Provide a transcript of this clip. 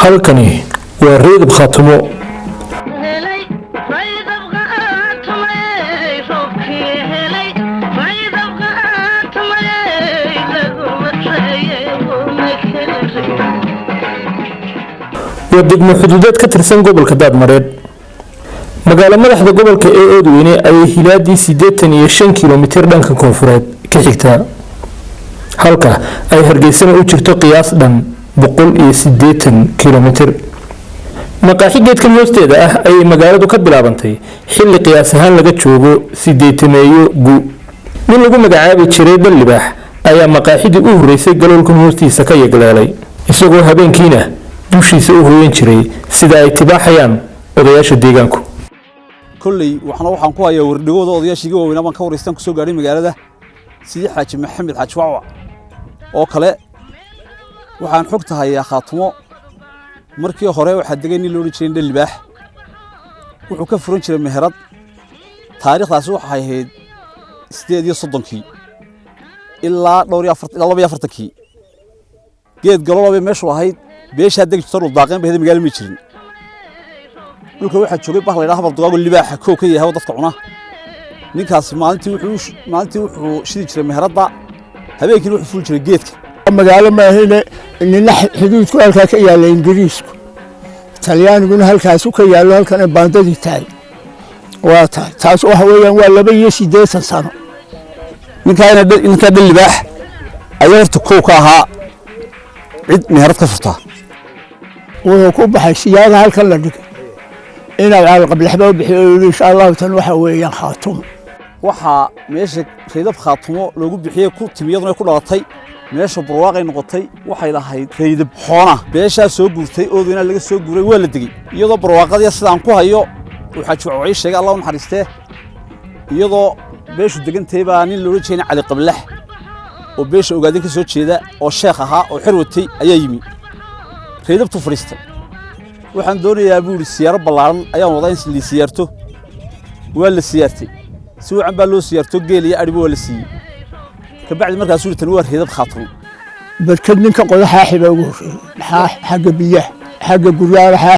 Halkani waa Reedab Khaatumo. Waa degmo xuduudeed ka tirsan gobolka Daadmareed. Magaalo madaxda gobolka ee Oodweyne ayay hilaadii 85 kilomitir dhanka koonfureed ka xigtaa, halka ay Hargeysana u jirto qiyaas dhan 180 kilomitir. Maqaaxi geedkan hoosteeda ah ayay magaaladu ka bilaabantay xilli qiyaas ahaan laga joogo sideetameeyo gu. Nin lagu magacaabi jiray Dallibaax ayaa maqaaxidii u horreysay galoolkan hoostiisa ka yagleelay, isagoo habeenkiina dushiisa u hooyan jiray, sida ay tibaaxayaan odayaasha deegaanku. Kolley waxna waxaan ku hayaa wardhigooda odayaashii iga waaweynaa baan ka waraystaan ku soo gaadhay magaalada, sidii Xaaji Maxamed Xaaji Wacwac oo kale. Waxaan xogta hayaa Khaatumo markii hore waxaa degay nin la odhan jiray Dhalibaax. Wuxuu ka furan jiray meherad. Taariikhdaasi waxay ahayd 38-kii ilaa dhowr iyo afar ilaa 42-kii. Geed galolobay meeshu ahayd, beeshaa degi jirta, dhul daaqeen bay ahayd, magaalo ma jirin. Dhulka waxaa joogay bah la yidhaha habar dugaago, libaaxa koo ka yahay oo dadka cuna. Ninkaasi maalintii wuxuu shidi jiray meheradda, habeenkiina wuxuu fuli jiray geedka. Magaalo maahine, nina xuduudku halkaa ka yaalla, Ingiriisku, Talyaaniguna halkaasu ka yaallo, halkana baandadii tahay. Waa tahay taas, waxa weeyaan waa 82 sano. Ninkaa Dhalibaax ayaa horta kow ka ahaa cid meherad ka furtaa. Wuxuu ku baxay siyaada halkan la dhigay inaad Caalqablaxba u bixiyo oo yidhi, "Insha Allahu, tan waxa weeyaan Khaatumo." Waxaa meesha Reydab Khaatumo loogu bixiyey ku timi, iyaduna ku dhalatay meesha, barwaaqay noqotay. Waxay lahayd Reydab Xoona. Beeshaa soo guurtay, Oodweyna laga soo guuray, waa la degey iyadoo barwaaqadii. Sidaan ku hayo uu Xaaji Wacwacii sheegay, Allah u naxariistee, iyadoo beeshu degantahay baa nin loola jeedin Cali Qablax oo beesha Ogaadin ka soo jeeda oo sheekh ahaa oo xer watay ayaa yimi. Reydabtuu fadhiistay. "Waxaan doonayaa," buu yidhi, "siyaaro ballaaran ayaan wadaa in lii siyaarto." Waa la siyaartay, si wacan baa loo siyaarto, geel iyo adhiba waa la siiyey. Kabacdi markaasuu yidhi, "Tani waa Reydab Khaatumo." Barkad ninka qoda xaaxi baa ugu horreeyey, xagga biyaha, xagga guryaha.